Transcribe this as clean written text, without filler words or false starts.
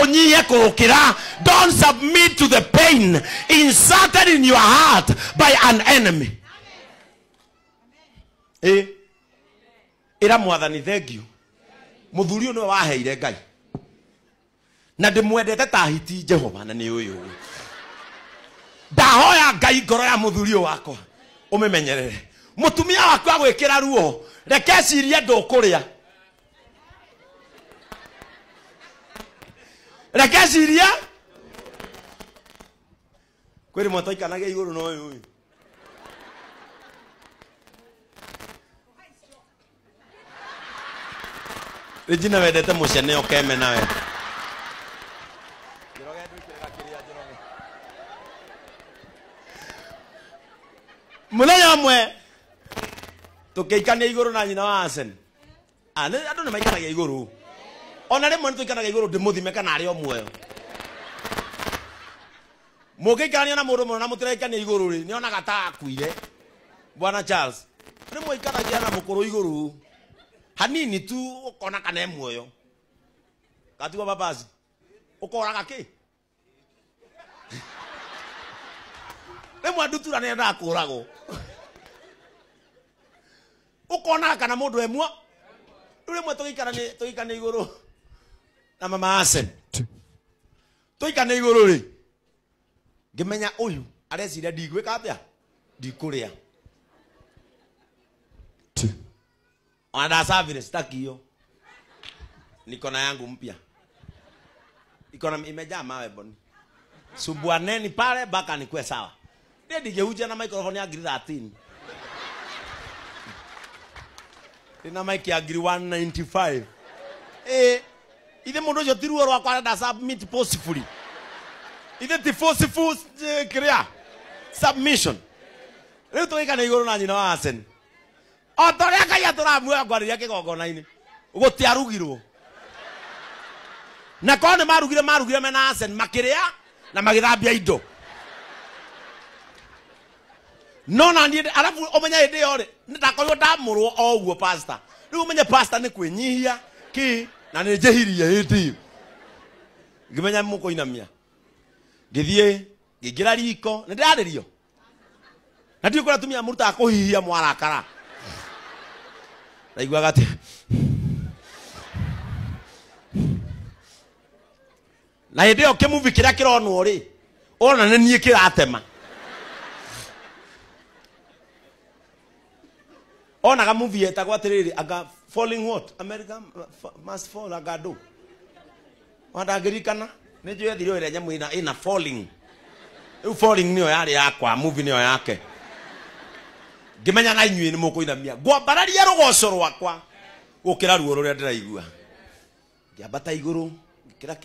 Unyihe kũũkĩra. Don't submit to the pain inserted in your heart by an enemy. Ĩra mwathani thank you. Mũthuri ũyũ nĩwe waheire Ngai. Na ndĩmwendete ta hiti Jehova na nĩ ũyũ. Ndahoya Ngai ngoro ya mũthuri ũyũ wakwa ũmĩmenyerere. Mũtumia waku agwĩkĩra ruo, reke ecirie ndũkũrĩa. Reke ecirie kwĩ rĩmwe twaikanagia igũrũ na ũyũ ũyũ. Regina wendete mũcene ũkeme nawe. Mũthenya ũmwe tũkĩikania igũrũ na nyina wa Asen. Andũ nĩ maikanagia igũrũ. Ona rĩmwe nĩ tũikanagia igũrũ ndĩmũthime kana arĩ o muoyo. Mũngĩikarania na mũndũ mũno na mũtiraikania igũrũ rĩ, nĩonaga ta akuire. Bwana Charles, rĩmwe ikaragia na mũkũrũ igũrũ hanini tu ũkona kana e muoyo. Gatigwo babasi. Ũkoraga kĩ? Rĩmwe ndutura nĩendaga kũragwo. Ũkonaga kana mũndũ e muo. Rĩu rĩmwe tũgĩikarania igũrũ na mama Asen. Tũikane igũrũ rĩ, ngĩmenya ũyũ areciria ndigwĩka atĩa? Ndikũrĩa. Ona ndacabire sitaki hiyo. Niko na yangu mpya. Iko na imejaa mawe boni. Subuaneni pale mpaka nikuwe sawa. Ndiye ndingĩhunjia na microphone ya ngiri 13. Ndina mic ya ngiri 195. Ithe mũndũ ũcio ti ruo rwakwa arenda submit forcefully. Ithe ti forceful kĩrĩa submission. Rĩu tũgĩikana igũrũ na nyina wa Asen. O ta ũrĩa Ngai atũraga muoyo ngwarĩria kĩgongona-inĩ. Gũtiarugirwo. Na korwo nĩ marugire mena Asen makĩrĩa na magĩthambia indo. No na niĩ arabu ũmenye hĩndĩ ĩyo rĩ, nĩndakorirwo ndamũrwo o ũguo pastor. Rĩu ũmenye pastor nĩ kwĩnyihia kĩ na nĩ njĩhirie hĩndĩ ĩyo. Ngĩmenya mũkũinamia. Ngĩthiĩ ngĩingĩra riko, nĩ ndĩrarĩrio. Na ndiũĩ kũrĩa atumia mũrutaga kũhihia mwarakara. Ndaiguaga atĩ na hĩndĩ ĩyo kĩmubi kĩrĩa kĩronwo rĩ, ona nĩ niĩ kĩratema. Onaga movie yetagwo atĩrĩrĩ, anga falling what? America must fall anga ndũ. Ona ndangĩririkana, nĩ njũĩ ethire ĩrĩa nyamũ ĩna falling. Rĩu falling nĩyo yarĩ yakwa, movie nĩyo yake. Ngĩmenya na inyuĩ nĩ mũkũinamia. Ngwambararia rũgoco rwakwa gũkĩra ruo rũrĩa ndĩraigua. Ngĩambata igũrũ, ngĩkĩra